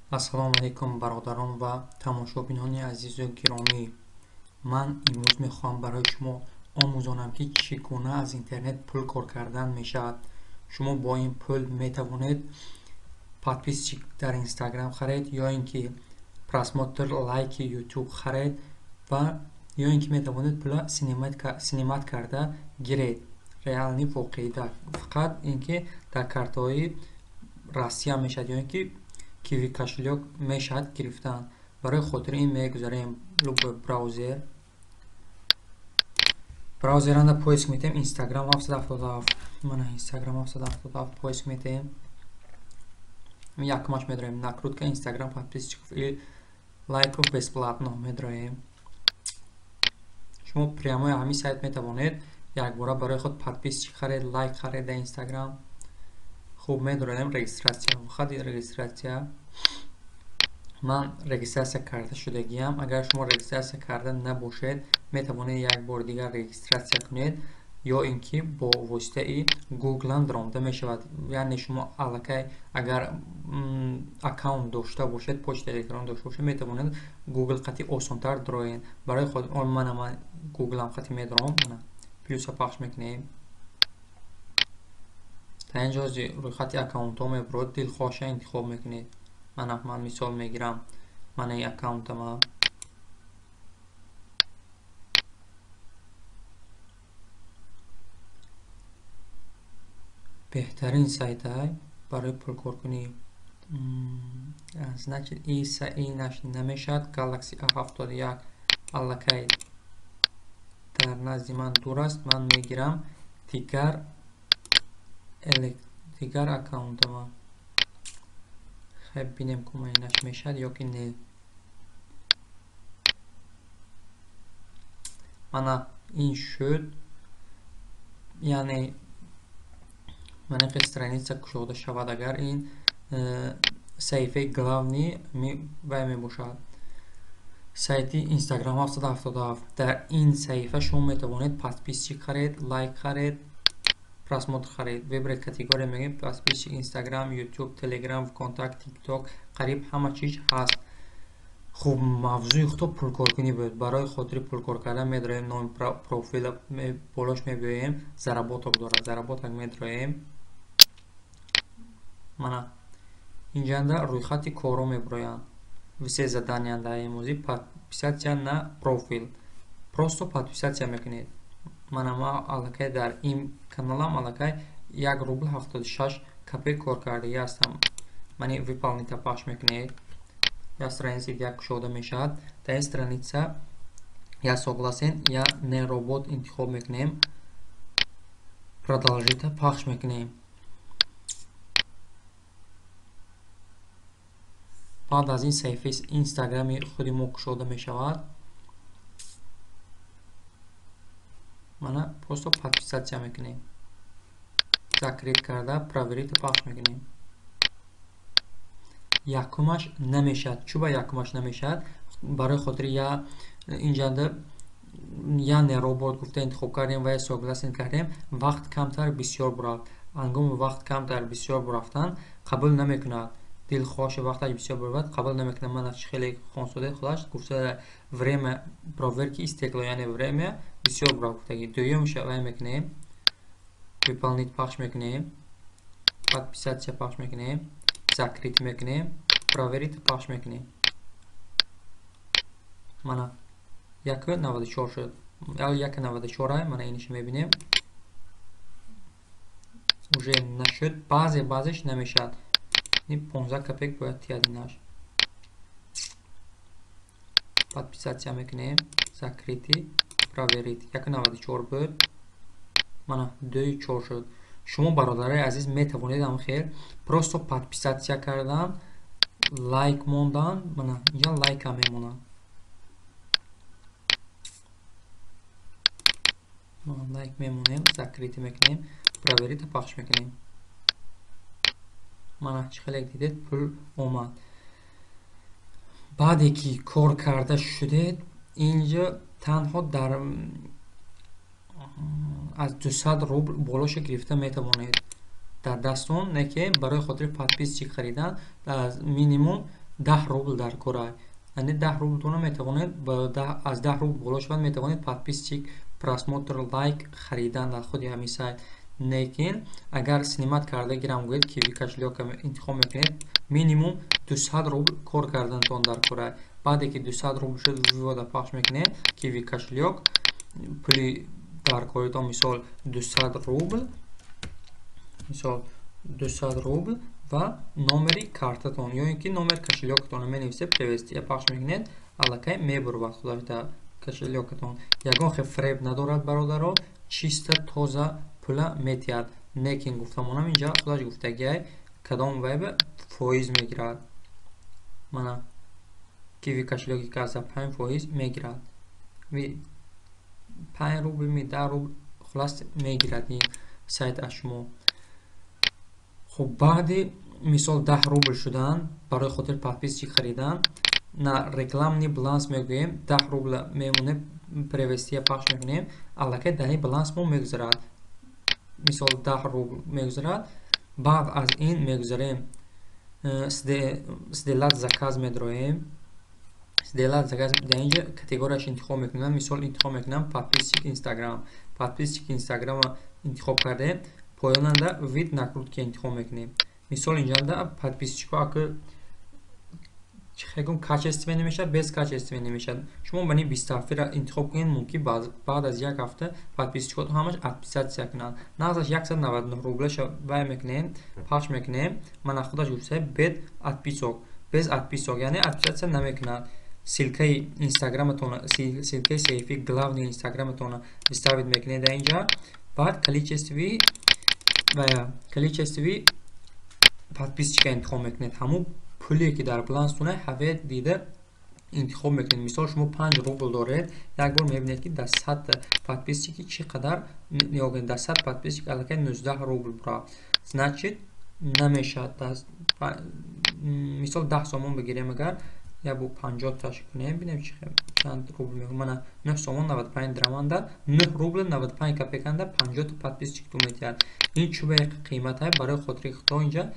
Ассалому алайкум, бародарон ва тамошобинони азизу гиромӣ. Ман имрӯз мехоҳам барои шумо омӯзонам, ки чӣ гуна аз интернет пул кор кардан мешавад. Шумо бо ин пул метавонед подписчик дар Инстаграм харед, ё ин ки просмотр, лайки Ютуб харед ва ё ин ки метавонед пула снимать карда гиред. Реальный, воқеӣ, фақат ин ки дар картаҳои Россия мешавад ё ин ки Киви кошелёк мешавад гирифтан. Барои хотири ин мегузарем любой браузер. Браузеранда поиск метем Instagram 777. Мана Instagram 777 поиск метем. Якумаш медроем, накрутка Instagram подписчиков и лайков бесплатно медроем. Шумо прямо ҳамин сайт метавонед якбора барои худ подписчик харед, лайк харед дар Instagram. Хуб, медроем регистрация. Хади регистрация. Ман регистрация карда шудагиам. Агар шумо регистрация карда набошед, метавонед як бор дигар регистрация кунед, ё ин ки бо воситаи Google даромада мешавад. Яъне шумо аллакай агар аккаунт дошта бошед, почта электрон дошта бошед, метавонед Google қати осонтар дароед. Барои худ мана ман Google-ам қати медаром, мана плюса пахш мекунем. Та ин ҷо рӯйхати аккаунтҳо мебурад, дилхоҳша интихоб мекунед. Мана ман мисол мегирам, мана ин аккаунтама. Беҳтарин сайтай барои пулкоркунӣ. Значит, инаш намешавад. Galaxy A71 аллакай дар назди ман дур аст. Ман мегирам дигар аккаунтама. Хеб, бинем, кума инаш мешавад ё ки не. Мана ин шуд. Яъне мана ки страница кушода шавад, агар ин саҳифаи главный вай мебошад. Сайти Instagram 777. Дар ин саҳифа шумо метавонед подписчик харед, лайк харед, просмотр харед. Выбрать категория мегӯем, подписчик Instagram, YouTube, Telegram, ВКонтакт, TikTok, қариб ҳама чиз ҳаст. Хуб, мавзӯи худо пулкоркунӣ буд. Барои хотири пулкор кардан медроем номи профила, болош мебиёем, заработок дорад, заработок медроем. Мана инҷанда рӯйхати корҳо мебуроянд. Все задания дар имрӯзӣ подписаться на профил. Просто подписаться мекунед. Мана ман аллакай дар ин каналам аллакай 1 рубл 76 копеек кор кардагӣ ҳастам. Мани выполнить пахш мекунед. Як страница дигар кушода мешавад. Дар ин страница я согласен, я не робот интихоб мекунем. Продолжить пахш мекунем. Баъд аз ин саҳифаи Инстаграми худи мо кушода мешавад. Мана просто подписаться мекунем. Закрыть карда, проверить пахш мекунем. Якумаш намешавад. Чӯ ба якумаш намешавад? Барои хотири я инҷанда я не робот гуфта интихоб кардем ва я согласен кардем, вақт камтар бисёр бурафт. Ҳангоми вақт камтар бисёр бурафтан қабул намекунад. Дилхоҳши вақташ бисёр бурад, қабул намекунад. Мана чӣ хеле хонсодаи худаш гуфта, время проверки истекло, яъне время бисёр бурафт гуфтагӣ. Дуюмша вай мекунем, выполнить пахш мекунем, подписаться пахш мекунем, закрыть мекунем, проверить пахш мекунем. Мана 1,94 шуд. 1,94. Мана иниш мебинем. Уже нашуд. Баъзе баъзеш намешавад. 15 копеек бояд тияд инаш. Подписаться мекунем, закрыть, проверить. 1,94 буд. Мана 2,4 шуд. Шумо, бародарои азиз, метавонед ҳам хел просто подписаться кардан, лайк мондан, мана инҷа лайкам мемонад. Лайк мемонем, закрыть мекунем, проверить пахш мекунем. Мана чӣ хеле дидед, пул омад. Баъде ки кор карда шудед, инҷо танҳо дар аз 200 рубл болоша гирифта метавонед дар дастон, не ки барои хотири подписчик харидан аз минимум 10 рубл дар кора. Яъне 10 рублтона метавонед, аз 10 рубл боло шавад, метавонед подписчик, просмотр, лайк харидан дар худи ҳамин сайт. Лекин агар снимать карда гирам гӯед, Киви кошелёка интихоб мекунед, минимум 200 рубл кор кардантон дар кора. Баъде ки 200 рубл шуд, вывода пахш мекунед, Киви кошелёк, пули дар коритон, мисол, 200 рубл, мисол, 200 рубл ва номери картатон ё ин ки номер кошелёкатонро менависед, перевести пахш мекунед, аллакай мебурвад худаш дар кошелёкатон. Ягон хел фиреб надорад, бародаро, чисто тоза пула метиҳад. Лекин гуфтамонам, инҷа худаш гуфтагиай, кадом вайба фоиз мегирад. Мана, Киви кошелёки ки 5% мегирад, 5 рубл ми 10 рубл, хулас, мегирад ин сайт аз шумо. Хуб, баъди, мисол, 10 рубл шудан, барои хотири подписчик харидан на рекламный баланс мегӯем, 10 рубла мемонем, перевести пахш мекунем, аллакай дар ин баланс мо мегузарад, мисол, 10 рубл мегузарад. Баъд аз ин мегузарем, сделать заказ медроем. Сделать заказ, дар инҷа категорияш интихоб мекунам, мисол, интихоб мекунам подписчик Инстаграм. Подписчик Инстаграма интихоб кардем, поёнанда вид накрутки интихоб мекунем. Мисол, инҷанда подписчикҳо ака чихегум качественный мешавад, без качественный мешавад. Шумо бани 27-ра интихоб кунед, мумкин баъд аз як ҳафта подписчикҳо ҳамаш отписаться кунанд. Нағзаш 199 рублаша вай мекунем, пахш мекунем. Мана, худаш гуфта, без отписок, без отписок, яъне отписаться намекунад. Ссылкаи инстаграматона, ссылкаи саҳифаи главный инстаграматона вставить мекунед дар инҷа. Баъд количествои ва количествои подписчика интихоб мекунед. Ҳамун пуле ки дар баланстона, ҳаве дида интихоб мекунед. Мисол, шумо 5 рубл доред, як бор мебинед, ки дар 100 подписчики чӣ қадар. Нигоҳ кунед, дар 100 подписчик аллакай 19 рубл бура, значит, намешавад. Мисол, 10 сомон бигирем, агар як бо 50-таш кунем, бинем чанд рубл мекунем. Мана, 9 сомон 95 драманда, 9 рубл 95 копейканда 50 подписчик ту метиҳад. Ин чӯба қимата, барои хотири худо инҷа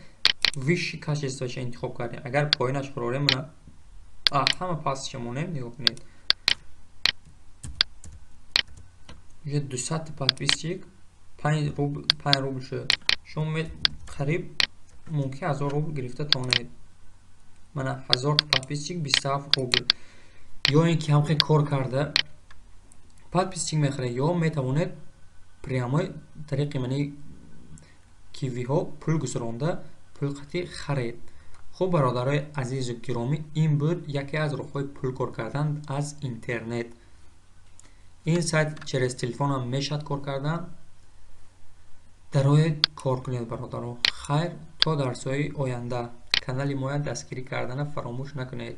высший качествоша интихоб кардем. Агар поёнаш фурорем, мана, ҳама пастша монем, нигоҳ кунед, уже 200 подписчик 5 рубл, 5 рубл шуд. Шумо қариб мумкин 1000 рубл гирифта тавонед. Мана, 1000 подписчик 27 рубл. Ё ин ки ҳамхел кор карда подписчик мехаред, ё метавонед прямо тариқи мани кивиҳо пул гузаронда, пул қатӣ харед. Хуб, бародарои азизу гиромӣ, ин буд яке аз роҳҳои пул кор кардан аз интернет. Ин сайт через телефонам мешавад кор кардан. Дароед, кор кунед, бародаро. Хайр, то дарсҳои оянда. Канали моя дастгирӣ кардана фаромӯш накунед.